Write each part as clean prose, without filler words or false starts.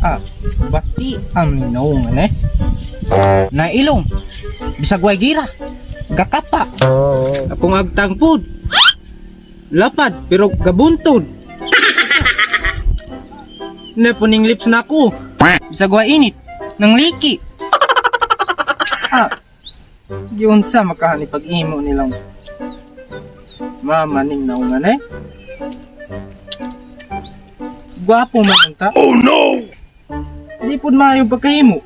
Ah, bati ang ninaungan eh. Nailong. Bisag way gira. Gakapa. Akong agtang pod. Lapad pero gabuntod. Nepuning lips na ako. Bisag way init. Nang liki. Ah, yun sa makahani pag-imo nilang mama ning naungan eh. Gwapo man ang ta. Oh no! Di pod maayo pagkahimo.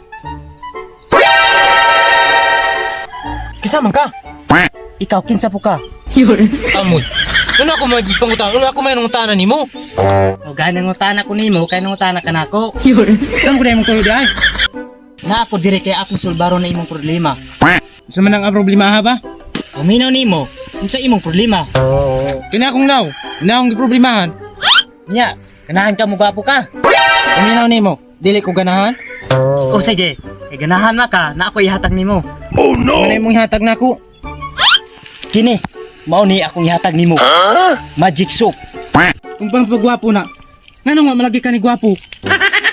Kisa man ka? Ikaw, kinsa po ka? Amoy. Una ko may pangutan, una ko may nangutana nimo. O gani ngutana ko nimo, kay nangutana ka nako. Saan ko na imong tuyo di ay? Na ako diri kay akong sulbaro na imong problema. Sa man ang problema ha ba? Uminaw nimo, unsa imong problema? Kini akong naw, na akong giproblemahan. Nya, ganahan ka mo gwapo ka. Uminaw nimo, dili ko ganahan. O sige, kay ganahan na ka, na ako ihatag nimo. Ano imong ihatag nako? Kini, mao ni akong ihatag nimo. Magic soap. Kung pang pagwapo na. Ngano nga malagi ka ni gwapo?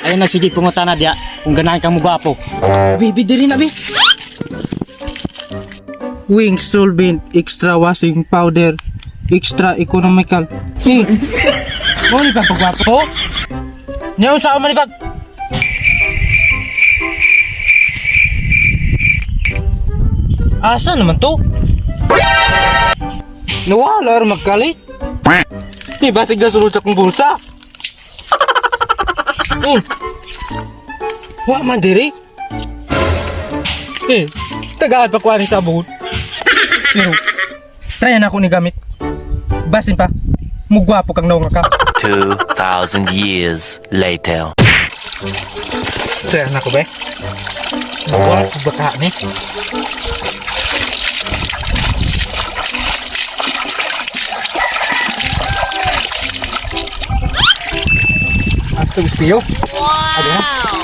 Ayun na sige pangutana diya kung ganahan ka mo gwapo. Baby, diri na bi. Wing solvent, extra washing powder, extra economical. Eh, mo ni pang pagwapo? Nyaon sa man pag. Asa naman to? Nawala ra magkalit. Di basig na sulod sa kong bulsa. Eh. Wa man diri. Eh, tagaan pa kuha ni sabon. Pero, try na ako ni gamit. Basin pa, mugwapo kang naunga ka. 2,000 years later. Try na ako ba? Mugwapo ba ka ni? Ato gusto. Wow!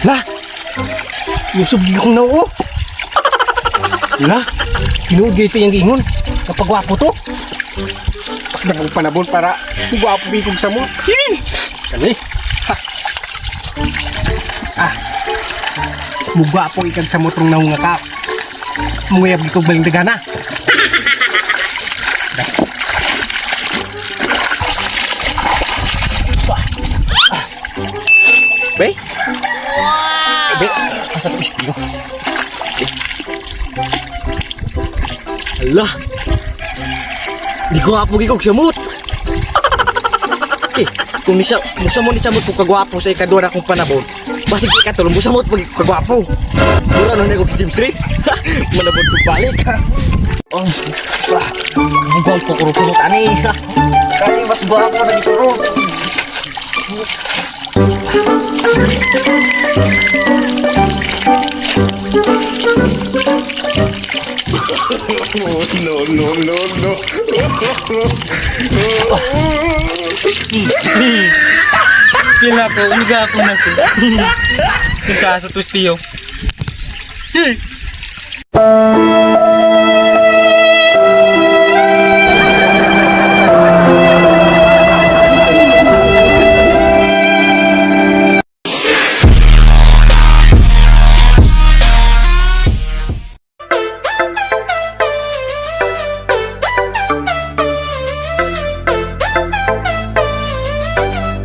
La! Yusuf gid kong nauo. La! Tinuod gyud ito yung giingon. Kapag gwapo to. Mas nagong panabon para gwapo bigog sa mo. Kani. Ha. Ah. Mugwapo ikag sa motrong naunga ka. Mungayab gikog baling dagana. Bay? Wow! Bay, asa to istiyo? Ala. Di gwapo gid kog samot. Eh, kung nisa musamot ni samot ko kagwapo sa ikaduha na akong panabon. Basig ikatulo musamot pag kagwapo. Mura no na kog James Ray. Manabot ko balik. Oh, wah. Ang gwapo ko ro samot ani. Kani mas gwapo na dito ro. No, no, no, no. Sila ko, uniga ako na ko. Kinsa sa tustiyo. Hey!